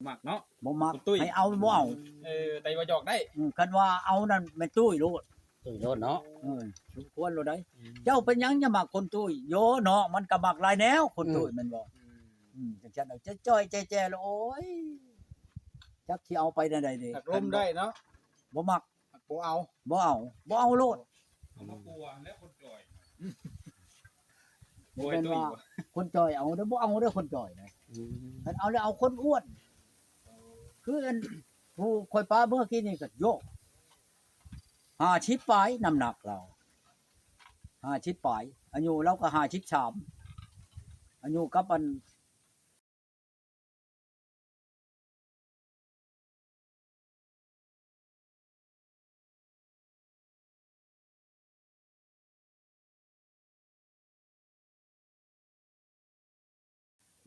ມັກເນາະ ບໍ່ມັກ ຄົນຕຸ້ຍ ໃຫ້ເອົາບໍ່ເອົາ. ເອີ ແຕ່ວ່າຢອກໄດ້ ອືມ ຄັນວ່າເອົານັ້ນແມ່ນຕຸ້ຍໂລດ ຕຸ້ຍໂລດເນາະ. ເອີ ສົມຄວນໂລດໃດ໋. ອືມ ເຈົ້າເປັນຫຍັງຈະມັກຄົນຕຸ້ຍ? ໂຢເນາະ ມັນກໍມັກຫຼາຍແນວຄົນຕຸ້ຍ ອືມ ແມ່ນບໍ່? ອືມ ອືມ ຈັ່ງຊັ້ນ ຈະຈ່ອຍແຈ້ໆ ແລ້ວ ໂອ້ຍ ຈັກຊິເອົາໄປແນວໃດເດ ຮັກລົມໄດ້ເນາະ ບໍ່ມັກ ບໍ່ເອົາ ບໍ່ເອົາ ບໍ່ເອົາໂລດ. ເອົາມາປົວແລ້ວຄົນຈ່ອຍ ບໍ່ແມ່ນວ່າຄົນຈ່ອຍເອົາເດີ ບໍ່ເອົາເດີຄົນຈ່ອຍນະ. ອືມ ຄັນເອົາແລ້ວເອົາຄົນອ້ວນ. ຄືອັນຜູ້ຂ້ອຍປະເມື່ອກີ້ນີ້ກໍໂຍກ ຫ້າສິບປາຍ ນ້ຳໜັກລາວ ຫ້າສິບປາຍ ອາຍຸລາວກໍຫ້າສິບສາມ ອາຍຸກັບອັນ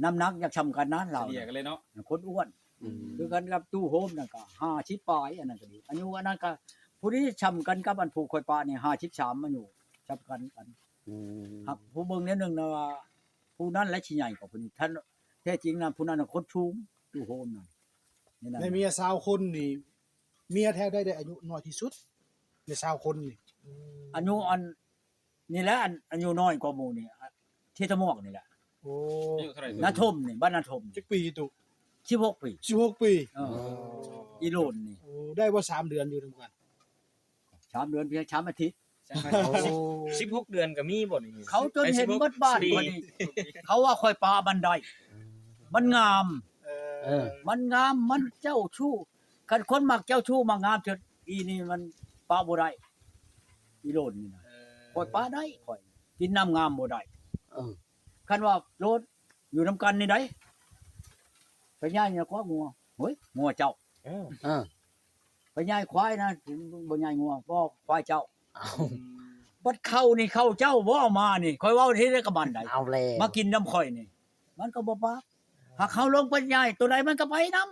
ນ້ຳໜັກຢາກຊ່ຳກັນນະລາວ ສະເລ່ຍກັນເລີຍເນາະ ຄົນອ້ວນ. ອືມ ຄືກັນກັບຕູ້ໂຮມນັ້ນກໍຫ້າສິບປາຍ ອັນນັ້ນກໍດີ ອາຍຸອັນນັ້ນກໍ ຜູ້ນີ້ຊ່ຳກັນກັບອັນຜູ້ຂ້ອຍປະນີ້ ຫ້າສິບສາມ ອາຍຸຊ່ຳກັນກັນ. ອືມ ຫາກຜູ້ເບິ່ງແນວໜຶ່ງນະວ່າ ຜູ້ນັ້ນແຫຼະຊິໃຫຍ່ກວ່າຜູ້ນີ້ ທ່ານ ແທ້ຈິງນະ ຜູ້ນັ້ນນະຄົນສູງ ຕູ້ໂຮມນັ້ນ. ໃນເມຍຊາວຄົນນີ້ ເມຍແຖວໃດໄດ້ອາຍຸນ້ອຍທີ່ສຸດໃນຊາວຄົນນີ້? ອືມ ອາຍຸອັນ ນີ້ແຫຼະ ອັນອາຍຸນ້ອຍກວ່າໝູ່ນີ້ ທີ່ຕະໝວກນີ້ແຫຼະ. ໂອ້ ອາຍຸເທົ່າໃດ? ນາທົມນີ້ ບ້ານນາທົມ. ຈັກປີຕຸ? ສິບຫົກປີ. ສິບຫົກປີ. ເອີ ອໍ ອີໂລນນີ້. ໂອ້ ໄດ້ບໍ່ສາມເດືອນຢູ່ນຳກັນ? ສາມເດືອນ ພຽງສາມອາທິດ. ໂອ້ ສິບຫົກເດືອນກໍມີບໍ່ນີ້? ເຂົາຈົນເຫັນເບິດບ້ານ ສີ່ປີ ເຂົາວ່າຂ້ອຍປະມັນໄດ້ ມັນງາມ. ເອີ ເອີ ມັນງາມ ມັນເຈົ້າຊູ້ ຄັນຄົນມັກເຈົ້າຊູ້ມັກງາມ ເທື່ອອີນີ້ມັນປະບໍ່ໄດ້ ອີໂລນນີ້ນະ. ເອີ ຂ້ອຍປະໄດ້ ຂ້ອຍກິນນ້ຳງາມບໍ່ໄດ້. ເອີ ຄັນວ່າໂລດຢູ່ນຳກັນນີ້ໃດ ໄປຍ້າຍຄວາຍງົວ ໂອ້ຍ ງົວເຈົ້າ. ເອີ ເອີ ໄປຍ້າຍຄວາຍນະ ບໍ່ຍ້າຍງົວ ບໍ່ ຄວາຍເຈົ້າ. ເອົ້າ ບັດເຂົ້ານີ້ເຂົ້າເຈົ້າບໍ່ເອົາມານີ້ ຂ້ອຍເວົ້າເຮັດໄດ້ກັບມັນໃດ ເອົາແລ້ວ ມາກິນນຳຂ້ອຍນີ້ ມັນກໍບໍ່ປາກ. ຫາກເຮົາລົງໄປຍ້າຍຕົວໃດມັນກໍໄປນຳ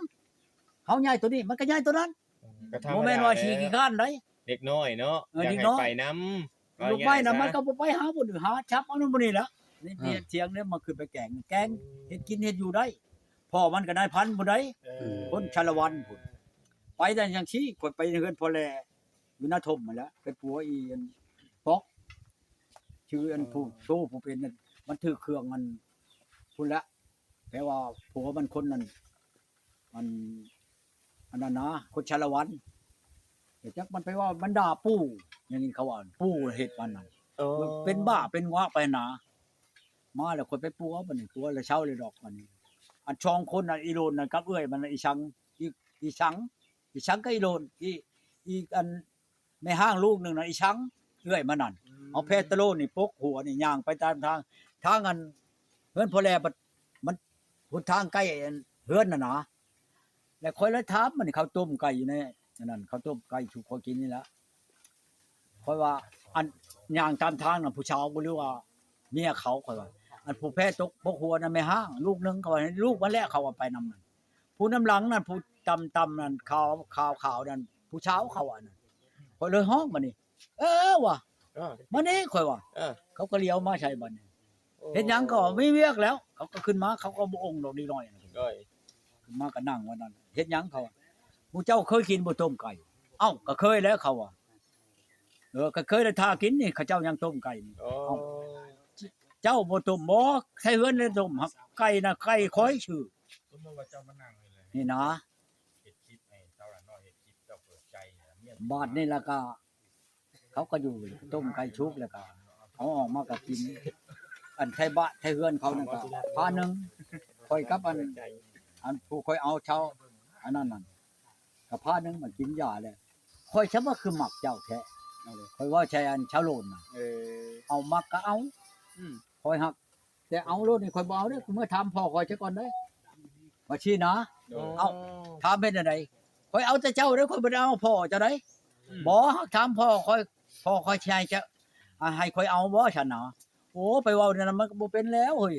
ເຮົາຍ້າຍຕົວນີ້ມັນກໍຍ້າຍຕົວນັ້ນ. ອືມ ບໍ່ແມ່ນວ່າຊິຂີ້ຄ້ານໃດ ເດັກນ້ອຍເນາະ. ເອີ ຢາກໃຫ້ໄປນຳ ເດັກນ້ອຍ ມັນກໍບໍ່ໄປຫາບ່ອນອື່ນ ຫາຈັບເອົານັ້ນບ່ອນນີ້ລະ. ນີ້ ອ່າ ເຮັດຖຽງເດ້ ມາຂຶ້ນໄປແກງ ແກງ ເອີ ເຮັດກິນເຮັດຢູ່ໄດ້. ພໍ່ມັນກໍນາຍພັນພຸ້ນໃດ ເອີ ຄົນຊາລະວັນພຸ້ນ. ໄປໄດ້ຈັ່ງຊີ້ ຂ້ອຍໄປເຮືອນພໍ່ແລ ຢູ່ນາທົມຫັ້ນແຫຼະ ໄປປົວອີອັນປອກ ຊື່ອັນ ເອີ ຜູ້ໂຊຜູ້ເປັນນັ້ນ ມັນຖືກເຄື່ອງອັນພຸ້ນແຫຼະ ແປວ່າຜົວມັນຄົນນັ້ນ ອັນ ອັນນັ້ນນະ ຄົນຊາລະວັນ. ແຕ່ຈັກມັນໄປເວົ້າ ມັນດ່າປູ່ ໄດ້ຍິນເຂົາເວົ້າ ປູ່ເຮັດມັນນັ້ນ. ເອີ ເປັນບ້າເປັນວະໄປນະ. ມາແລ້ວຂ້ອຍໄປປົວ ບັດນີ້ປົວແລ້ວເຊົາເລີຍດອກ. ບັດນີ້ອັນສອງຄົນນັ້ນ ອີໂລນນັ້ນກັບເອື້ອຍມັນ ອີສັງ ອີ ອີສັງ ອີສັງກັບອີໂລນ ອີ ອີກອັນ ແມ່ຮ້າງລູກໜຶ່ງນະ ອີສັງ ເອື້ອຍມັນນັ້ນ. ອືມ ເອົາແພຕະໂລນີ້ປົກຫົວນີ້ ຍ່າງໄປຕາມທາງ ທາງອັນເຮືອນພໍ່ແລ ບັດມັນຫົນທາງໃກ້ອັນເຮືອນຫັ້ນນະ. ແລ້ວຂ້ອຍເລີຍຖາມ ມັນເຂົ້າຕົ້ມໄກ່ຢູ່ໃນອັນນັ້ນ ເຂົ້າຕົ້ມໄກ່ສູ່ຂ້ອຍກິນນີ້ລະ. ຂ້ອຍວ່າ ອັນຍ່າງຕາມທາງນະ ຜູ້ສາວບໍ່ ຫຼືວ່າເມຍເຂົາ ຂ້ອຍວ່າ ອັນຜູ້ແພຕົກປົກຫົວນະ ແມ່ຮ້າງລູກໜຶ່ງ ເຂົາວ່າ ໃຫ້ລູກມັນແຫຼະ ເຂົາວ່າໄປນຳນັ້ນ. ຜູ້ນຳຫຼັງນັ້ນ ຜູ້ຕ່ຳໆນັ້ນ ຂາວ ຂາວໆນັ້ນ ຜູ້ສາວເຂົາວ່ານັ້ນ. ຂ້ອຍເລີຍຮ້ອງບັດນີ້ ເອີ ວ່າ ເອີ ມານີ້ ຂ້ອຍວ່າ. ເອີ ເຂົາກໍຫຼຽວມາໃສ່ບັດນີ້ ໂອ້ ເຮັດຫຍັງ? ເຂົາວ່າມີວຽກແລ້ວ. ເຂົາກໍຂຶ້ນມາ ເຂົາກໍບໍ່ອົງດອກເດັກນ້ອຍ. ໂດຍ ຂຶ້ນມາກໍນັ່ງວ່ານັ້ນ ເຮັດຫຍັງ? ເຂົາວ່າ ໝູ່ເຈົ້າເຄີຍກິນບໍ່ຕົ້ມໄກ່? ເອົ້າ ກໍເຄີຍແລ້ວ ເຂົາວ່າ. ເອີ ກໍເຄີຍໄດ້ຖ້າກິນນີ້ ເຂົາເຈົ້າຍັງຕົ້ມໄກ່ນີ້. ໂອ້ ເອົ້າ ເຈົ້າບໍ່ຕົ້ມບໍ່? ໃສ່ເຮືອນໄດ້ຕົ້ມ ຫາກໄກ່ນະ ໄກ່ຂ້ອຍຊື່. ສົມມຸດວ່າເຈົ້າມານັ່ງນີ້ແຫຼະ ນີ້ນະ ເຮັດຄລິບໃຫ້ສາວຫຼ້ານ້ອຍເຮັດຄລິບ ເຈົ້າເປີດໃຈ ບາດນີ້ລະກະ ເຂົາກໍຢູ່ ຕົ້ມໄກ່ສຸກແລ້ວກໍເອົາອອກມາກໍກິນ. ອັນໄທບ້ານໄທເຮືອນເຂົານັ້ນກໍພາໜຶ່ງ ຂ້ອຍກັບອັນ ອັນຜູ້ຂ້ອຍເອົາເຊົາ ອັນນັ້ນນັ້ນ ກໍພາໜຶ່ງ ມັນກິນຢາແລ້ວ. ຂ້ອຍຊະວ່າຄືມັກເຈົ້າແທ້ ຂ້ອຍເວົ້າໃສ່ອັນຊາວໂລນນະ. ເອີ ເອົາ ມັກກໍເອົາ. ອືມ ຂ້ອຍຮັກ ແຕ່ເອົາໂລດນີ້ຂ້ອຍບໍ່ເອົາເດ້ ເມື່ອຖາມພໍ່ຂ້ອຍຊະກ່ອນເດ້ ວ່າຊີ້ນະ. ໂດຍ ເອົ້າ ຖາມເຮັດແນວໃດ? ຂ້ອຍເອົາແຕ່ເຈົ້າເດ້ ຂ້ອຍບໍ່ໄດ້ເອົາພໍ່ເຈົ້າໃດ. ອືມ ບໍ່ ຖາມພໍ່ຂ້ອຍ ພໍ່ຂ້ອຍຊິໃຫ້ເຈົ້າ ອ່າ ໃຫ້ຂ້ອຍເອົາບໍ່ຊັ້ນນະ? ໂອ້ ໄປເວົ້າແນວນັ້ນມັນກໍບໍ່ເປັນແລ້ວເຮີ້ຍ.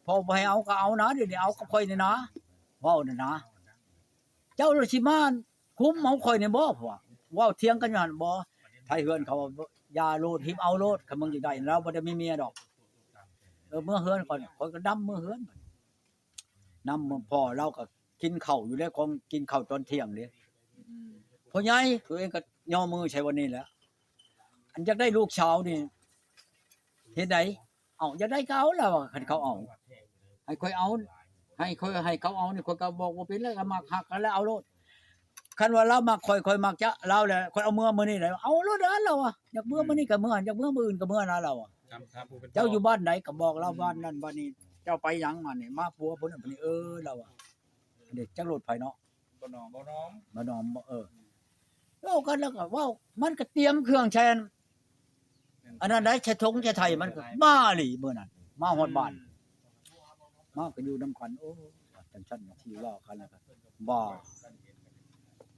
ພໍ່ບໍ່ໃຫ້ເອົາກໍເອົານະ ດຽວນີ້ເອົາກັບຂ້ອຍນີ້ນະ ເວົ້ານັ້ນນະ. ເຈົ້າລະຊິມາຄຸມເອົາຂ້ອຍນີ້ບໍ່? ເວົ້າຖຽງກັນຢູ່ຫັ້ນບໍ່? ໄທເຮືອນເຂົາວ່າ ຢ່າໂລດ ຫິບເອົາໂລດ ຄັນມຶງຢາກໄດ້ ລາວບໍ່ໄດ້ມີເມຍດອກ. ເອີ ເມືອເຮືອນຂ້ອຍ ຂ້ອຍກໍນຳເມືອເຮືອນ ນຳພໍ່ລາວກໍ ກິນເຂົ້າຢູ່ແລ້ວ ຂອງກິນເຂົ້າຕອນທ່ຽງເດ້. ອືມ ພໍ່ໃຫຍ່ ຕົວເອງກໍຍໍມືໃສ່ວັນນີ້ແຫຼະ ອັນຢາກໄດ້ລູກສາວນີ້ເຮັດໃດ? ເອົາ ຢາກໄດ້ກໍເອົາລະວ່າ ຄັນເຂົາເອົາ ໃຫ້ຂ້ອຍເອົາ ໃຫ້ຂ້ອຍ ໃຫ້ເຂົາເອົານີ້ ຂ້ອຍກໍບອກບໍ່ເປັນແລ້ວ ກໍມັກຮັກກັນແລ້ວເອົາໂລດ. ຄັນວ່າລາວມັກຂ້ອຍ ຂ້ອຍມັກຈະລາວແຫຼະ ຂ້ອຍເອົາເມືອມື້ນີ້ແຫຼະ ເອົາໂລດລະລາວວ່າ ຢາກເມືອມື້ນີ້ກໍເມືອ ຢາກເມືອຜູ້ອື່ນກໍເມືອນະລາວວ່າ. ເຈົ້າຢູ່ບ້ານໃດກໍບອກລາວ ບ້ານນັ້ນບ້ານນີ້ ເຈົ້າໄປຫຍັງມານີ້ ມາຜົວຜູ້ນັ້ນຜູ້ນີ້ ເອີລາວວ່າ ເດັກຈັກລົດໃຜເນາະ ບໍ່ໜອມ ບໍ່ໜອມ ບໍ່ໜອມ ເອີ ເວົ້າກັນແລ້ວກໍເວົ້າ ມັນກໍຕຽມເຄື່ອງໃສ່ອັນນັ້ນໄດ໋ ໃສ່ຖົງໃສ່ໄຖ ມັນກໍມາອີ່ຫຼີມື້ນັ້ນ ມາຮອດບ້ານ ມາກໍຢູ່ນຳກັນ ໂອ້ ຈັ່ງຊັ້ນທີ່ວ່າກັນແລ້ວກໍ ບໍ່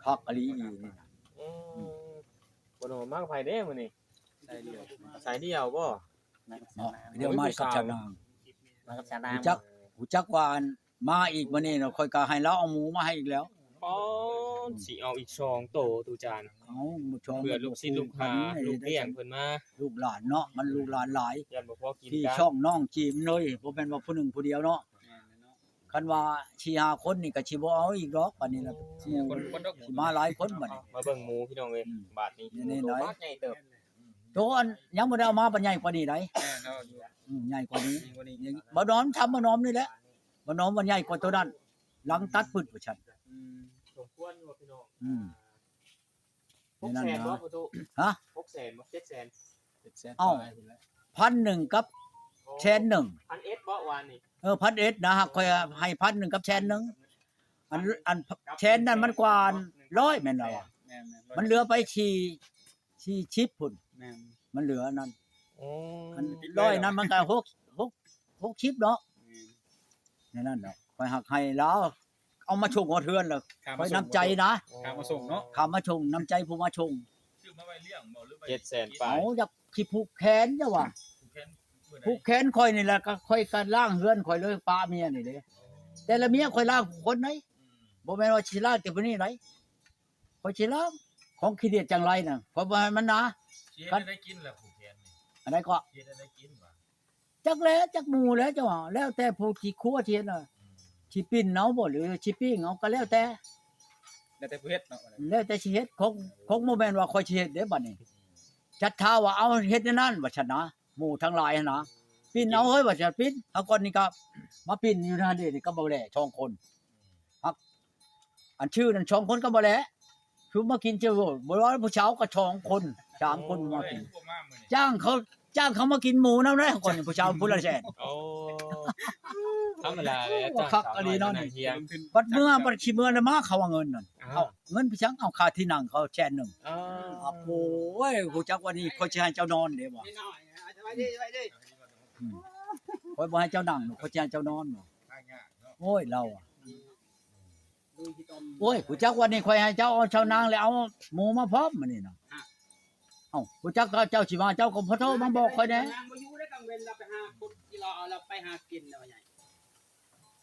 ຄັກອີ່ຫຼີອີ່ນີ້ນະ. ອືມ ບໍ່ໜອມ ມາກັບໃຜເດ້ມື້ນີ້? ສາຍດຽວ ສາຍດຽວບໍ່? ມາກັບສາວນາງ ເນາະ ດຽວມາກັບສາວນາງ ມາກັບສາວນາງ ຮູ້ຈັກ ຮູ້ຈັກວ່າອັນ ມາອີກມື້ນີ້ນະ ຂ້ອຍກໍໃຫ້ລາວເອົາໝູມາໃຫ້ອີກແລ້ວ. ປ້ອ ອືມ ຊິເອົາອີກສອງໂຕ ຕູຈານ ເອົາສອງ ເພື່ອລູກສິດລູກຫາ ລູກລ້ຽງເພິ່ນມາ ລູກຫຼານເນາະ ມັນລູກຫຼານຫຼາຍ ຢ້ານບໍ່ພໍກິນ ທີ່ຊ່ອງນ້ອງຈີມເລີຍ ບໍ່ແມ່ນວ່າຜູ້ໜຶ່ງຜູ້ດຽວເນາະ. ແມ່ນເນາະ ຄັນວ່າສີ່ຫ້າຄົນນີ້ກໍຊິບໍ່ເອົາອີກດອກ ບາດນີ້ລະ ໂອ້ ຊິມາຫຼາຍຄົນບາດນີ້. ມາເບິ່ງໝູພີ່ນ້ອງເອີຍ ອືມ ບາດນີ້ ນີ້ ນີ້ ໂຕບັກໃຫຍ່ເຕີບ ໂຕອັນຍັງບໍ່ໄດ້ເອົາມາ ບັດໃຫຍ່ກວ່ານີ້ໃດ໋. ແມ່ນເນາະ ອືມ ໃຫຍ່ກວ່ານີ້ ໃຫຍ່ກວ່ານີ້ ບໍ່ນອມ ທຳບໍ່ນອມນີ້ແຫຼະ ບໍ່ນອມວ່າໃຫຍ່ກວ່າໂຕນັ້ນ ຫຼັງຕັດປຶດວ່າຊັ້ນ. ອືມ ສົມຄວນຢູ່ບໍ່ພີ່ນ້ອງ? ອືມ ຫົກແສນບໍ່ພໍ່ຕູ້? ຮະ ຫົກແສນບໍ່ ເຈັດແສນ? ເຈັດແສນ ເອົ້າ ປາຍພຸ້ນແຫຼະ ພັນໜຶ່ງກັບ ອໍ ແສນໜຶ່ງ ພັນເອັດບໍ່ວານນີ້? ເອີ ພັນເອັດນະ ຫາກຂ້ອຍໃຫ້ພັນໜຶ່ງກັບແສນໜຶ່ງ ອັນ ອັນແສນນັ້ນມັນກວ່າຮ້ອຍແມ່ນລະວະ? ແມ່ນໆ ມັນເຫຼືອໄປສີ່ ສີ່ສິບພຸ້ນ ແມ່ນ ມັນເຫຼືອອັນນັ້ນ. ໂອ້ ອັນຮ້ອຍນັ້ນມັນກໍຫົກ ຫົກ ຫົກສິບເນາະ. ແມ່ນ ແນວນັ້ນດອກ ຂ້ອຍຫາກໃຫ້ລາວ ເອົາມາສົ່ງຮອດເຮືອນແລ້ວ ຂ້າມາສົ່ງ ຂ້ອຍນ້ຳໃຈນະ ຂ້າມາສົ່ງເນາະ ຂ້າມາສົ່ງ ນ້ຳໃຈຜູ້ມາສົ່ງ. ຊື້ມາໄວ້ລ້ຽງບໍ່ ຫຼືວ່າ ເຈັດແສນປາຍ ເອົາ ຢາກຊິຜູກແຂນເຈົ້າວ່າ ຜູກແຂນ ຜູກແຂນຂ້ອຍນີ້ແຫຼະ ກໍຂ້ອຍກໍລ້າງເຮືອນຂ້ອຍເລີຍ ປະເມຍນີ້ເດ້. ແຕ່ລະເມຍຂ້ອຍລ້າງຄົນໃດ ອືມ ບໍ່ແມ່ນວ່າຊິລ້າງແຕ່ຜູ້ນີ້ໃດ ຂ້ອຍຊິລ້າງ ຂອງຂີ້ດຽດຈັງໄລນະ ຂ້ອຍບໍ່ໃຫ້ມັນນາ. ຊິເຮັດແນວໃດກິນລະຜູກແຂນນີ້? ອັນໃດກໍ ຊິເຮັດແນວໃດກິນວະ? ຈັກແຫຼະ ຈັກໝູແຫຼະເຈົ້າວ່າ ແລ້ວແຕ່ຜູ້ທີ່ຄົວທີ່ເຮັດນະ ອືມ ຊິປີ້ນເອົາບໍ່ ຫຼືຊິປີ້ງເອົາ ກໍແລ້ວແຕ່ ແລ້ວແຕ່ຜູ້ເຮັດເນາະ ແລ້ວແຕ່ຊິເຮັດ ຄົງ ຄົງບໍ່ແມ່ນວ່າຂ້ອຍຊິເຮັດເດ້ບາດນີ້. ຈັດທ່າວ່າເອົາເຮັດແນວນັ້ນວ່າຊັ້ນນະ ໝູທັງຫຼາຍຫັ້ນນະ ປີ້ນເອົາເຮີ້ຍວ່າຊັ້ນ ປີ້ນ ຫາກ່ອນນີ້ກໍມາປີ້ນຢູ່ຫັ້ນເດ້ ນີ້ກັບບໍ່ແຫຼະສອງຄົນ ຫາກ ອັນຊື່ນັ້ນສອງຄົນກັບບໍ່ແຫຼະ ຄືມາກິນເຈົ້າໂລດ ບໍ່ວ່າຜູ້ສາວກໍສອງຄົນສາມຄົນມາກິນ ໂອ້ຍ ຈ້າງເຂົາ ຈ້າງເຂົາມາກິນໝູນຳໄດ໋ ກ່ອນນີ້ຜູ້ສາວຜູ້ລະແສນ. ໂອ້ ທຳມະດາແຫຼະ ວ່າຄັກອີ່ຫຼີເນາະນີ້ ບັດເມື່ອ ບັດຊິເມື່ອແລ້ວມາເຂົາວ່າເງິນນັ້ນ ອ້າວ ເອົາເງິນໄປຫຍັງ ເອົາຄ່າທີ່ນັ່ງເຂົາແສນໜຶ່ງ. ອ້າວ ໂອ້ຍ ຮູ້ຈັກວ່ານີ້ຂ້ອຍຊິໃຫ້ເຈົ້ານອນເດ້ວ່າ ອືມ ຂ້ອຍບໍ່ໃຫ້ເຈົ້ານັ່ງ ຂ້ອຍຊິໃຫ້ເຈົ້ານອນ. ໂອ້ຍ ລາວ ໂອ້ຍ ຮູ້ຈັກວັນນີ້ຂ້ອຍໃຫ້ເຈົ້າເອົາຊາວນາງ ແລ້ວເອົາໝູມາພ້ອມມື້ນີ້ນະ. ເອົ້າ ຮູ້ຈັກເຈົ້າຊິມາ ເຈົ້າກໍບໍ່ໂທມາບອກຂ້ອຍແດ່. ນາງບໍ່ຢູ່ເດ້ ກາງເວັນລາວໄປຫາຂຸດ ລາວ ລາວໄປຫາກິນແລ້ວໃຫຍ່.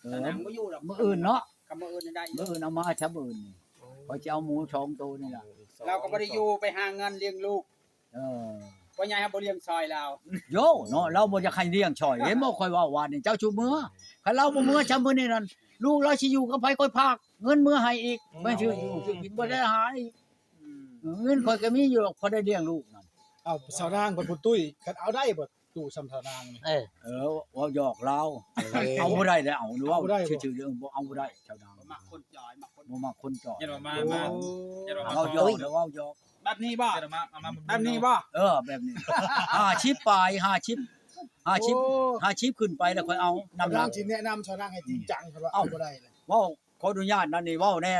ເອີ ນາງບໍ່ຢູ່ດອກ ມື້ອື່ນເນາະ ກໍມື້ອື່ນໄດ້ ມື້ອື່ນເອົາມາຊະ ມື້ອື່ນນີ້. ໂອ້ ຂ້ອຍຊິເອົາໝູສອງໂຕນີ້ລະ ລາວກໍບໍ່ໄດ້ຢູ່ ໄປຫາເງິນລ້ຽງລູກ. ເອີ ພໍ່ໃຫຍ່ເຮົາບໍ່ລ້ຽງຊ່ອຍລາວ. ໂຢ ເນາະ ລາວບໍ່ຢາກໃຫ້ລ້ຽງຊ່ອຍ ເຫັນບໍ່ ຂ້ອຍເວົ້າວ່ານີ້ ເຈົ້າຊິເມືອ ຄັນລາວບໍ່ເມືອຊຳມື້ນີ້ນັ້ນ ລູກລາວຊິຢູ່ກັບໃຜ ຂ້ອຍພາກເງິນເມືອໃຫ້ອີກ ແມ່ນຊິຢູ່ຊິກິນບໍ່ໄດ້ຫາອີກ. ອືມ ເງິນຂ້ອຍກໍມີຢູ່ດອກ ພໍໄດ້ລ້ຽງລູກນັ້ນ. ເອົ້າ ຊາວນາງເພິ່ນຜູ້ຕຸ້ຍ ຄັນເອົາໄດ້ບໍ່ ຕູ້ຊຳຊາວນາງນີ້? ເອີ ເອີ ເວົ້າຫຍອກລາວ ເອີ ເອົາບໍ່ໄດ້ແລ້ວ ເອົາ ເວົ້າຊື່ໆ ເອີ ບໍ່ເອົາບໍ່ໄດ້ຊາວນາງ ບໍ່ມັກຄົນຈ່ອຍ ມັກຄົນ ບໍ່ມັກຄົນຈ່ອຍ ເຫັນວ່າມາ ມາ ໂອ້ ເຫັນວ່າມາ ເວົ້າຫຍອກ ເວົ້າຫຍອກ ແບບນີ້ບໍ່? ແບບນີ້ບໍ່? ເອີ ແບບນີ້ ຫ້າສິບປາຍ ຫ້າສິບ ຫ້າສິບ ໂອ້ ຫ້າສິບຂຶ້ນໄປແລ້ວ ຂ້ອຍເອົານຳຫຼັງ ກຳລັງຊິແນະນຳຊາວນາງໃຫ້ຈິງຈັງ ຄັນວ່າເອົາບໍ່ໄດ້ ເວົ້າ ຂໍອະນຸຍາດນັ້ນນີ້ ເວົ້າແນ່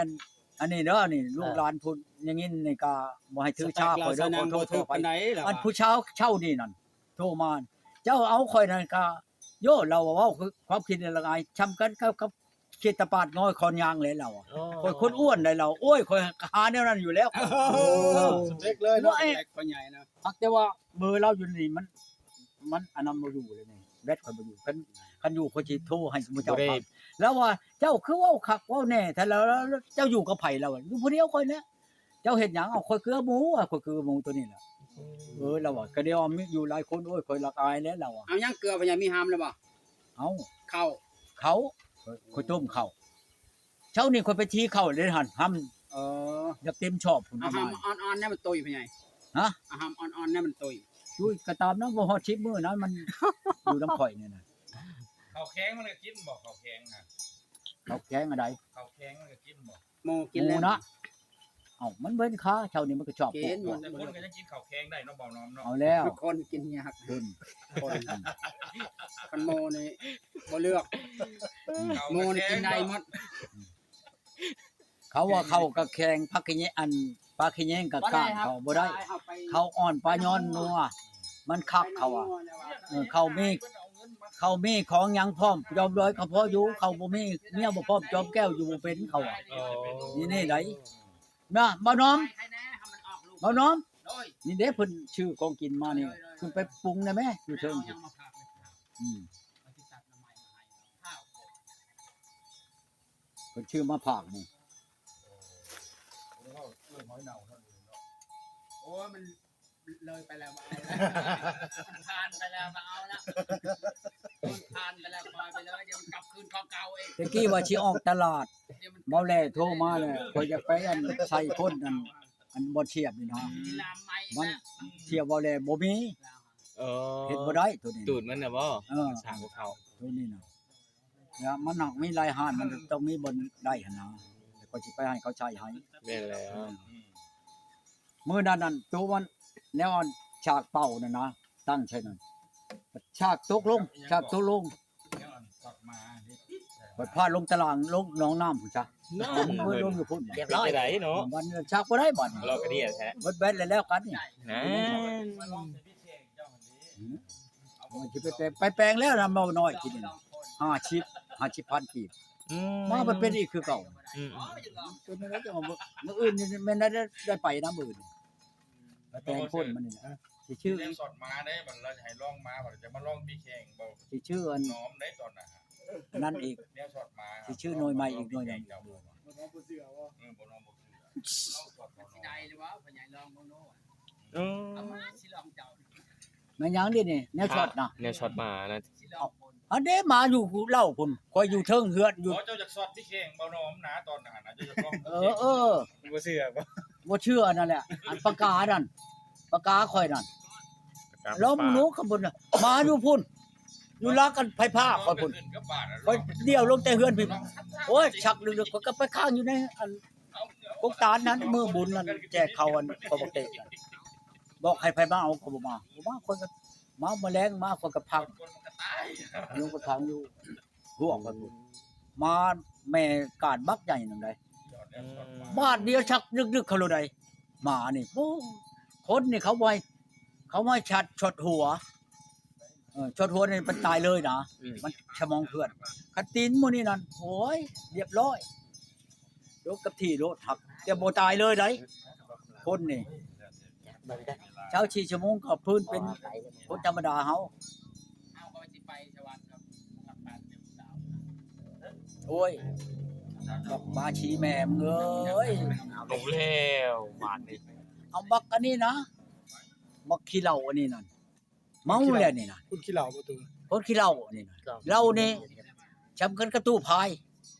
ອັນນີ້ເດີ ນີ້ ເອີ ລູກຫຼານຜູ້ຍິງນີ້ກໍບໍ່ໃຫ້ຖືຊາຂ້ອຍເດີ ຂໍໂທດຂໍອະໄພ. ອັນຜູ້ຊາວເຊົານີ້ນັ້ນ ໂທມາ ເຈົ້າເອົາຂ້ອຍນັ້ນກະ ໂຢ ລາວເວົ້າຄວາມຄິດລະອາຍ ຊ່ຳກັນກັບ ກັບເຂດຕະປາດງອຍຄອນຍາງແຫຼະລາວ. ໂອ້ ຂ້ອຍຄົນອ້ວນໃດລາວ ໂອ້ຍ ຂ້ອຍຫາແນວນັ້ນຢູ່ແລ້ວ. ໂອ້ ສະເປັກເລີຍເນາະ ສະເປັກພໍ່ໃຫຍ່ນະ. ຫາກແຕ່ວ່າເບີລາວຢູ່ນີ້ມັນ ມັນອັນນັ້ນບໍ່ຢູ່ເລີຍນີ້ ແບັດຂ້ອຍບໍ່ຢູ່. ຄັນ ຄັນຢູ່ຂ້ອຍຊິໂທໃຫ້ໝູ່ເຈົ້າຟັງ. ລາວວ່າ ເຈົ້າຄືເວົ້າຄັກເວົ້າແນ່ແທ້ລະ ເຈົ້າຢູ່ກັບໃຜ? ລາວວ່າ ຢູ່ຜູ້ດຽວຂ້ອຍແຫຼະ. ເຈົ້າເຮັດຫຍັງ? ເອົ້າ ຂ້ອຍເກືອໝູ ຂ້ອຍເກືອໝູໂຕນີ້ແຫຼະ. ເອີ ລາວວ່າ ກະດຽວມີຢູ່ຫຼາຍຄົນ ໂອ້ຍ ຂ້ອຍລະອາຍແຫຼະ ລາວວ່າ. ເອົາຫຍັງເກືອ ພະຍາມີຫາມແລ້ວບໍ່? ເອົ້າ ເຂົ້າ ເຂົ້າ ຂ້ອຍ ຂ້ອຍຕົ້ມເຂົ້າ. ເຊົ້ານີ້ຂ້ອຍໄປທີເຂົ້າເດ້ຫັ້ນ ຫຳ ເອີ ຢາກເຕັມຊອບພຸ້ນ ອາຫານອ່ອນໆ ນັ້ນມັນຕຸ້ຍ ພໍ່ໃຫຍ່ ຮະ ອາຫານອ່ອນໆ ນັ້ນມັນຕຸ້ຍ ຕຸ້ຍກໍຕາມນະ ບໍ່ຮອດສິບມື້ນະ ມັນຢູ່ນຳຂ້ອຍນີ້ນະ. ເຂົ້າແຂງມັນກໍກິນບໍ່? ເຂົ້າແຂງນະ ເຂົ້າແຂງອັນໃດ? ເຂົ້າແຂງມັນກໍກິນບໍ່? ໝູກິນແລ້ວ ໝູນະ ເອົ້າ ມັນເປັນຂາ ເຊົ້ານີ້ມັນກໍຊອບ ກິນ ແຕ່ຄົນກໍຍັງກິນເຂົ້າແຂງໄດ້ເນາະ ເບົານ້ອມເນາະ ເອົາແລ້ວ ຄົນກິນຍາກ ເປັນ ຄົນ ຄັນໝູນີ້ບໍ່ເລືອກ ໝູນີ້ກິນໄດ້ໝົດ. ເຂົາວ່າເຂົ້າກະແຂງ ຜັກຂະແຍງ ອັນ ປາຂະແຍງກະກ້າງ ເຂົ້າບໍ່ໄດ້ ເຂົ້າອ່ອນປາຍອນນົວ ມັນຄັກ ເຂົາວ່າ ເອີ ເຂົ້າມີ ເຂົ້າມີຂອງຫຍັງພ້ອມ ຈອມດອຍກໍພໍຢູ່ ເຂົາບໍ່ມີ ເມຍບໍ່ພ້ອມ ຈອມແກ້ວຢູ່ບໍ່ເປັນ ເຂົາວ່າ ນີ້ໆ ໃດ໋ ນະ ເບົານ້ອມ ເບົານ້ອມ ນີ້ເດ້ ເພິ່ນຊື້ຂອງກິນມານີ້ ຂຶ້ນໄປປຸງໄດ້ແມ ຢູ່ເທິງ ອືມ ເພິ່ນຊື້ມາຝາກນີ້ ໂອ້ຍ ມັນເລີຍໄປແລ້ວ ບໍ່ເອົາແລ້ວ ມັນຜ່ານໄປແລ້ວ ບໍ່ເອົາແລ້ວ ມັນຜ່ານໄປແລ້ວ ປ່ອຍໄປເລີຍ ດຽວມັນກັບຄືນເຂົ້າເກົ່າອີກ. ແຕ່ກີ້ວ່າຊິອອກຕະຫຼາດ ດຽວມັນ ເບົາແຫຼໂທມາແລ້ວ ຂ້ອຍຢາກໄປອັນໃສ່ຄົນອັນ ອັນບ່ອນສຽບນີ້ນະ ອືມ ມັນສຽບເບົາແຫຼບໍ່ມີ ເອີ ເຮັດບໍ່ໄດ້ໂຕນີ້ ຕູດມັນນະບໍ່? ເອີ ມັນສ້າງບໍ່ເຂົ້າ ໂຕນີ້ນະ ແລ້ວມັນຫາກມີຫຼາຍຮ້ານ ມັນຕ້ອງມີບ່ອນໄດ້ຫັ້ນນະ ແລ້ວກໍຊິໄປໃຫ້ເຂົາໃຊ້ໃຫ້ ແມ່ນແລ້ວ ອືມ ມື້ນັ້ນນັ້ນ ໂຕມັນ ແນວອັນສາກເປົ່ານັ້ນນະ ຕັ້ງໃສ່ນັ້ນ ສາກຕົກລົງ ສາກຕົກລົງ ແນວອັນສັດມາເຮັດ ບັດພາລົງຕະຫຼາງ ລົງໜອງນ້ຳພຸ້ນຊະ ນ້ຳ ເບິດລົງຢູ່ພຸ້ນ ຮຽບຮ້ອຍ ເປັນຈັ່ງໃດເນາະ ບັດນີ້ສາກບໍ່ໄດ້ບັດນີ້ ລອກກະເດຍແທ້ ເບິດແບດແລ້ວ ແລ້ວກັນນີ້ ນັ້ນ ອືມ ມັນຊິໄປແປງ ໄປແປງແລ້ວນະ ເບົານ້ອຍກິນນີ້ ຫ້າສິບ ຫ້າສິບພັນກີບ ອືມ ມາໄປເປັນອີກຄືເກົ່າ ອືມ ເປັນຈັ່ງໃດຈັ່ງວ່າ ມື້ອື່ນນີ້ແມ່ນໄດ້ ໄດ້ໄປນຳມື້ອື່ນ ໄປແປງຄົນມັນນີ້ນະ ຊິຊື່ ແນວຊັອດມາເດ້ ບັດລາວໃຫ້ລອງມາ ບັດຈະມາລອງຕີແຂ່ງບໍ່ ຊິຊື່ອັນ ນ້ອມໄດ້ຕອນນັ້ນ ອັນນັ້ນອີກ ແນວຊັອດມາ ຊິຊື່ໜ່ວຍໃໝ່ອີກໜ່ວຍໜຶ່ງ ເອີ ບໍ່ນ້ອງບໍ່ເຊື່ອ ລອງຊັອດມາ ຊິໄດ້ຫຼືບໍ່ ພໍ່ໃຫຍ່ລອງເບິ່ງດູ ເອີ ເອົາມາຊິລອງເຈົ້າ ແມ່ນຫຍັງເດນີ້ ແນວຊັອດນະ ແນວຊັອດມານະ ຊິລອງເບິ່ງ ອັນເດ ມາຢູ່ເຫຼົ່າພຸ້ນ ຂ້ອຍຢູ່ເທິງເຮືອນຢູ່ ບໍ່ ເຈົ້າຢາກຊັອດຕິແຂ່ງບໍ່ນ້ອມນະ ຕອນນັ້ນນະ ເຈົ້າຢາກລອງ ເອີ ເອີ ບໍ່ເຊື່ອບໍ່ ບໍ່ເຊື່ອນັ້ນແຫຼະ ອັນປາການັ້ນ ປາກາຂ້ອຍນັ້ນ ປາກາ ລອງເບິ່ງດູ ຂ້າງບົນນະ ມາຢູ່ພຸ້ນ ຢູ່ຫຼັງອັນໄຟຟ້າຂ້ອຍພຸ້ນ ຂ້ອຍດຽວລົງແຕ່ເຮືອນພີ້ ໂອ້ຍ ຊັກດຶກໆ ຂ້ອຍກໍໄປຄ້າງຢູ່ໃນອັນ ກົກຕານນັ້ນ ມື້ບຸນນັ້ນ ແຈກເຂົ້າອັນ ຂອງບັກເຕະ ບອກໃຫ້ໃຜມາເອົາກໍບໍ່ມາ ບໍ່ມາ ຂ້ອຍກໍມາ ມາແລງມາ ຂ້ອຍກໍພັງ ລົງໄປພັງຢູ່ ຫົວຂ້ອຍພຸ້ນ ມາແມ່ກາດບັກໃຫຍ່ໜຶ່ງໃດ໋ ບາດດຽວຊັກດຶກໆ ເຂົາໂລດໃດ໋ ໝານີ້ ໂອ້ ຄົນນີ້ເຂົາບໍ່ໃຫ້ ເຂົາບໍ່ໃຫ້ຊັດ ຊັອດຫົວ ເອີ ຊັອດຫົວນີ້ມັນຕາຍເລີຍນະ ອືມ ມັນສະໝອງເຄື່ອນ ຄັນຕີນມື້ນີ້ນັ້ນ ໂອ້ຍ ລຽບຮ້ອຍ ລົງກັບທີ່ໂລດ ຫັກ ແຕ່ບໍ່ຕາຍເລີຍໃດ໋ ຄົນນີ້ ຊາວສີ່ຊົ່ວໂມງກໍຟື້ນເປັນຄົນທຳມະດາເຮົາ ເຮົາກໍຊິໄປສະຫວັນກັບກັບປານເປັນຜູ້ສາວ ໂອ້ຍ ບັກບາຊີແມ່ມຶງເອີຍ ເອົາແລ້ວບາດນີ້ ເອົາບັກອັນນີ້ນະ ບັກຂີ້ເຫຼົ້າອັນນີ້ນັ້ນ ເມົາແລ້ວນີ້ນະ ຄົນຂີ້ເຫຼົ້າບໍ່ຕູ ຄົນຂີ້ເຫຼົ້ານີ້ນະ ເຫຼົ້ານີ້ສຳຄັນກັບຕູ້ພາຍ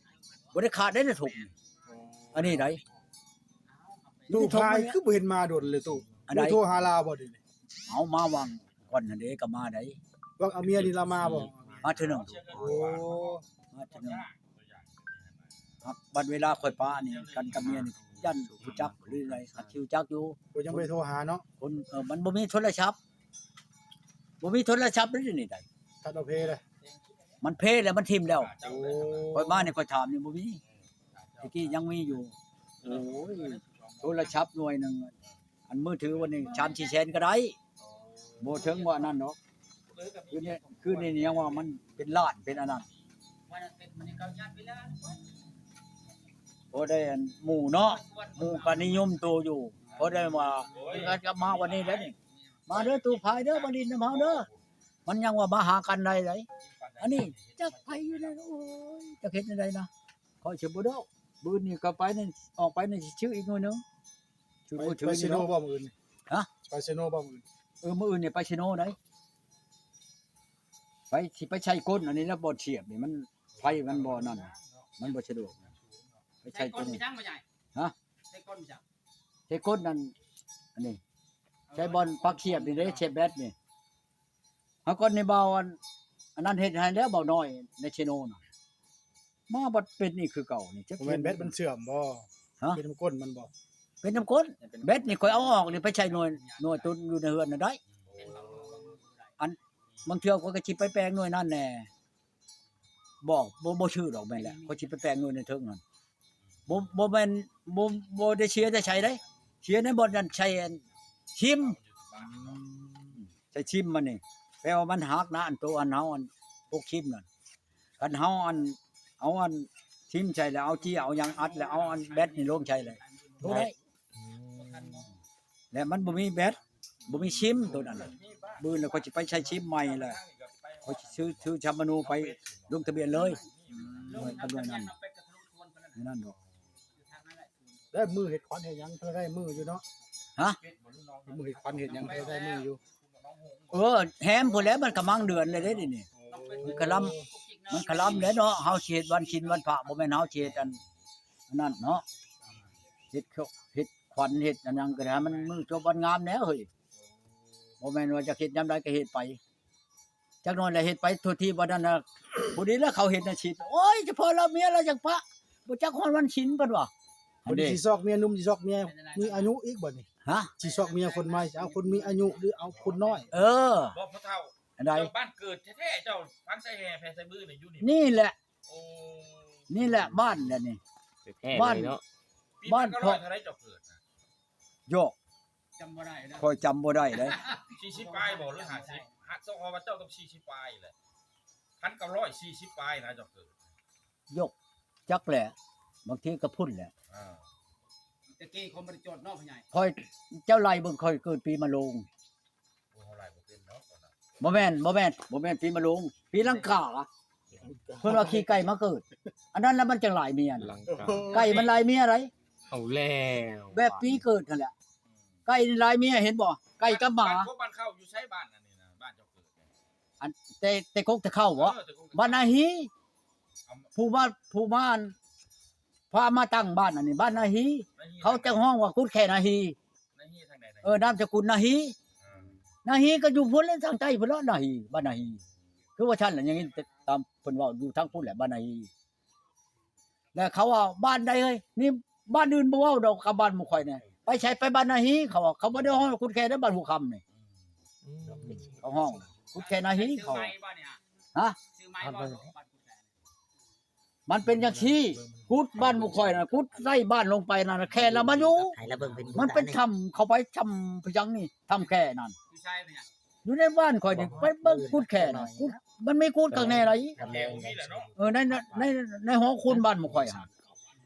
ບໍ່ໄດ້ຂາດໄດ້ນະ ທຸກນີ້ ອໍ ອັນນີ້ໃດ໋ ຕູ້ພາຍຄືບໍ່ເຫັນມາດົນເລີຍຕູ້ ອັນໃດ ໂທຫາລາວບໍ່ເດນີ້ ເອົາມາຫວ່າງກ່ອນຫັ້ນເດກໍມາໄດ໋ ຫວ່າງເອົາເມຍນີ້ລາວມາບໍ່ ມາເທື່ອໜຶ່ງ ໂອ້ ມາເທື່ອໜຶ່ງ ບັດເວລາຂ້ອຍປະນີ້ກັນກັບເມຍນີ້ ຢ້ານຮູ້ຈັກຫຼືໃດ ຄັນຊິຮູ້ຈັກຢູ່ ກໍຍັງບໍ່ໄດ້ໂທຫາເນາະ ຄົນ ເອີ ມັນບໍ່ມີໂທລະສັບ ບໍ່ມີໂທລະສັບເດ້ນີ້ໃດ໋ ຕັດເອົາເພເດ້ ມັນເພແລ້ວ ມັນຖິ້ມແລ້ວ ໂອ້ ຂ້ອຍມານີ້ຂ້ອຍຖາມນີ້ບໍ່ມີ ແຕ່ກີ້ຍັງມີຢູ່ ໂອ້ຍ ໂທລະສັບໜ່ວຍໜຶ່ງ ອັນມືຖືວັນນີ້ສາມສີ່ແສນກໍໄດ້ ບໍ່ເຖິງວ່ານັ້ນດອກ ຄືນີ້ ຄືນີ້ຍັງວ່າມັນເປັນລ້ານເປັນອັນນັ້ນ ພໍໄດ້ອັນໝູ່ເນາະ ໝູ່ກໍນິຍົມໂຕຢູ່ ພໍໄດ້ວ່າເພິ່ນກໍມາວັນນີ້ແລ້ວນີ້ ມາເດີຕູ້ພາຍເດີ ມາຫຼິ້ນນຳເຮົາເດີ ມັນຍັງວ່າມາຫາກັນໄດ້ໃດ ອັນນີ້ຈັກໃຜຢູ່ໃນ ໂອ້ຍ ຈັກເຮັດແນວໃດນະ ຂ້ອຍຊິບໍ່ເວົ້າ ມື້ນີ້ກໍໄປນີ້ ອອກໄປນີ້ຊິຊື້ອີກໜ່ວຍໜຶ່ງ ຊື້ ໄປ ມື້ຖື ໄປເຊໂນບໍ່ມື້ອື່ນນີ້ ຮະ ໄປເຊໂນບໍ່ມື້ອື່ນ ເອີ ມື້ອື່ນນີ້ໄປເຊໂນໃດ ໄປ ຊິໄປໃສ່ກົ້ນ ອັນນີ້ລະບໍ່ທຽບນີ້ ມັນໄຟມັນບໍ່ນັ້ນ ມັນບໍ່ສະດວກ ໃສ່ກົ້ນມີຫຍັງບໍ່ໃຫຍ່? ຮະ? ໃສ່ກົ້ນມີຫຍັງ? ໃສ່ກົ້ນນັ້ນ ອັນນີ້ ໃສ່ບ່ອນປັກສຽບນີ້ເດ້ ສຽບແບັດນີ້. ເຮົາກ່ອນນີ້ເບົາ ອັນ ອັນນັ້ນເຮັດໃຫ້ແລ້ວ ເບົານ້ອຍໃນເຊໂນນະ ມາບັດເປັນອີກຄືເກົ່ານີ້ ຈັກ ບໍ່ແມ່ນແບັດມັນເສື່ອມບໍ່? ຮະ? ເປັນນຳກົ້ນມັນບໍ່? ເປັນນຳກົ້ນ. ແບັດນີ້ຂ້ອຍເອົາອອກນີ້ໄປໃສ່ໜ່ວຍ ໜ່ວຍຕົນຢູ່ໃນເຮືອນນັ້ນໄດ້. ອັນ ບາງເທື່ອຂ້ອຍກໍຊິໄປແປງໜ່ວຍນັ້ນແດ່. ບໍ່ ບໍ່ ບໍ່ຊື່ດອກ ແມ່ນແຫຼະ ຂ້ອຍຊິໄປແປງຢູ່ໃນເທິງຫັ້ນ ບໍ່ ບໍ່ແມ່ນ ບໍ່ ບໍ່ໄດ້ເສຍແຕ່ໃສ່ເດ້ ເສຍໃນບ່ອນນັ້ນ ໃສ່ອັນຊິມ ໃສ່ຊິມມັນນີ້ ແປວ່າມັນຫັກນະ ອັນໂຕອັນເຮົາອັນປົກຊິມນັ້ນ ຄັນເຮົາອັນ ເອົາອັນຊິມໃສ່ແລ້ວ ເອົາເຈ້ຍເອົາຫຍັງອັດ ແລ້ວເອົາອັນແບັດນີ້ລົງໃສ່ແລ້ວ ບໍ່ໄດ້. ອືມ ແລະມັນບໍ່ມີແບັດ ບໍ່ມີຊິມໂຕນັ້ນ ມື້ອື່ນແລ້ວຂ້ອຍຊິໄປໃຊ້ຊິມໃໝ່ແຫຼະ ຂ້ອຍຊິຊື້ ຊື້ຊຳມະນູໄປລົງທະບຽນເລີຍ ໜ່ວຍກັບໜ່ວຍນັ້ນ ແນວນັ້ນດອກ. ແລ້ວມື້ເຮັດຂວັນເຮັດຫຍັງ ພໍໄດ້ມື້ຢູ່ເນາະ? ຮະ? ມື້ເຮັດຂວັນເຮັດຫຍັງ ພໍໄດ້ມື້ຢູ່? ເອີ ແຮມພຸ້ນແຫຼະ ມັນກຳລັງເດືອນເລີຍເດ້ ດຽວນີ້ ມັນກະລຳ ມັນກະລຳແຫຼະເນາະ ເຮົາຊິເຮັດວັນສິນວັນພະ ບໍ່ແມ່ນເຮົາຊິເຮັດອັນ ອັນນັ້ນເນາະ ເຮັດ ເຮັດຂວັນເຮັດອັນຫຍັງກໍໄດ້ ໃຫ້ມັນມື້ຈົບວັນງາມແດ່ເຮີ້ຍ ບໍ່ແມ່ນວ່າຈະເຮັດຍາມໃດກໍເຮັດໄປ ຈັກໜ້ອຍລະເຮັດໄປທົ່ວທີບ ບັດນັ້ນນະ ພໍດີລະເຂົາເຮັດນະຊິດ ໂອ້ຍ ສະເພາະລາວເມຍລາວຈັ່ງປະ ບໍ່ຈັກຮອດວັນສິນ ເພິ່ນວ່າ ບັດນີ້ຊິຊອກເມຍໜຸ່ມ ຊິຊອກເມຍມີອາຍຸອີກບັດນີ້ ຮະ? ຊິຊອກເມຍຄົນໃໝ່ ຊິເອົາຄົນມີອາຍຸ ຫຼືເອົາຄົນນ້ອຍ? ເອີ ບໍ່ ພໍ່ເຖົ້າ ອັນໃດ? ເຈົ້າບ້ານເກີດແທ້ໆ ເຈົ້າຟັງໃສ່ແຫ່ແຜ່ໃສ່ບືນນີ້ຢູ່ນີ້ ນີ້ແຫຼະ ໂອ້ ນີ້ແຫຼະບ້ານແຫຼະນີ້ ແທ້ໆ ບ້ານເນາະ ປີພັນເກົ້າຮ້ອຍເທົ່າໃດເຈົ້າເກີດນະ? ໂຢກ ຈຳບໍ່ໄດ້ເດີ ຂ້ອຍຈຳບໍ່ໄດ້ເດ້ ສີ່ສິບປາຍບໍ່ ຫຼືຫ້າສິບ? ຫາກສະເພາະວ່າເຈົ້າຕ້ອງສີ່ສິບປາຍແຫຼະ ພັນເກົ້າຮ້ອຍສີ່ສິບປາຍນະເຈົ້າເກີດ ໂຢກ ຈັກແຫຼະ ບາງທີກໍພຸ້ນແຫຼະ ອ່າ ແຕ່ກີ້ຂ້ອຍບໍ່ໄດ້ຈອດເນາະ ພໍ່ໃຫຍ່ ຂ້ອຍ ເຈົ້າໄລ່ເບິ່ງ ຂ້ອຍເກີດປີມະໂລງ ໂອ້ ເຮົາໄລ່ບໍ່ເປັນເນາະ ບໍ່ແມ່ນ ບໍ່ແມ່ນ ບໍ່ແມ່ນປີມະໂລງ ປີລັງກາ ເພິ່ນວ່າຂີ່ໄກ່ມາເກີດ ອັນນັ້ນລະມັນຈັ່ງຫຼາຍເມຍນະ ລັງກາ ໄກ່ມັນຫຼາຍເມຍໃດ ເອົາແລ້ວ ແບບປີເກີດຫັ້ນແຫຼະ ໄກ່ຫຼາຍເມຍ ເຫັນບໍ່ ໄກ່ກັບໝາ ບ້ານ ບ້ານເຂົາຢູ່ໃສ ບ້ານອັນນີ້ນະ ບ້ານເຈົ້າເກີດ ອັນ ແຕ່ ແຕ່ກົກແຕ່ເຄົ້າບໍ? ເອີ ແຕ່ກົກແຕ່ເຄົ້າ ບ້ານນາຮີ ເອົາ ຜູ້ມາ ຜູ້ມາ ອັນ ພາມາຕັ້ງບ້ານອັນນີ້ ບ້ານນາຮີ ນາຮີ ເຂົາຈະຮ້ອງວ່າກຸດແຂ້ນາຮີ ນາຮີທາງໃດນະ? ເອີ ນາມສະກຸນນາຮີ ເອີ ນາຮີກໍຢູ່ພຸ້ນແຫຼະ ທາງໃຕ້ພຸ້ນລະ ນາຮີ ບ້ານນາຮີ ຄືວ່າຊັ້ນລະ ຍັງໄດ້ຕາມເພິ່ນເວົ້າຢູ່ທາງພຸ້ນແຫຼະ ບ້ານນາຮີ ແລ້ວເຂົາວ່າ ບ້ານໃດເອີຍ ນີ້ບ້ານອື່ນບໍ່ເວົ້າດອກ ກັບບ້ານໝູ່ຂ້ອຍນີ້ ໄປໃສໄປບ້ານນາຮີ ເຂົາວ່າ ເຂົາບໍ່ໄດ້ຮ້ອງວ່າກຸດແຂ້ນເດ້ ບ້ານຫົວຄຳນີ້ ອືມ ເຂົາຮ້ອງກຸດແຂ້ນາຮີ ເຂົາ ຮະ? ມັນເປັນຈັ່ງຊີ້ ກຸດບ້ານໝູ່ຂ້ອຍນະ ກຸດໃຕ້ບ້ານລົງໄປນັ້ນນະ ແຂ້ລະມາຢູ່ ໃຫ້ລະເບິ່ງເປັນ ມັນເປັນຖ້ຳເຂົ້າໄປ ຖ້ຳພະຍັງນີ້ ຖ້ຳແຂ້ນັ້ນ ຢູ່ໃນບ້ານຂ້ອຍນີ້ ໄປເບິ່ງກຸດແຂ້ນະ ກຸດ ມັນມີກຸດຂ້າງໃນໃດ ແຖວນີ້ແຫຼະເນາະ ເອີ ໃນ ໃນ ໃນ ໃນຫໍຄູນບ້ານໝູ່ຂ້ອຍຫັ້ນ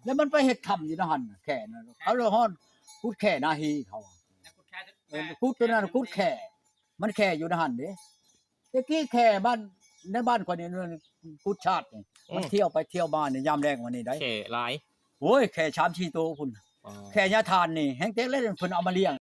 ແລ້ວມັນໄປເຮັດຖ້ຳຢູ່ໃນຫັ້ນ ແຂ້ນະ ເຂົາເອີ້ນຮອດກຸດແຂ້ນາຮີ ເຂົາວ່າ ເອີ ກຸດໂຕນັ້ນ ກຸດແຂ້ ມັນແຂ້ຢູ່ໃນຫັ້ນເດ້ ແຕ່ກີ້ແຂ້ບ້ານ ໃນບ້ານຂ້ອຍນີ້ ກຸດຊາດນີ້ ມັນ ອືມ ທ່ຽວໄປທ່ຽວມານີ້ ຍາມແລງວ່ານີ້ໃດ ແຂ້ຫຼາຍ ໂອ້ຍ ແຂ້ສາມສີ່ໂຕພຸ້ນ ອໍ ແຂ້ຍາທ່ານນີ້ ແຮງແຕກແລ້ວ ເພິ່ນເອົາມາລ້ຽງ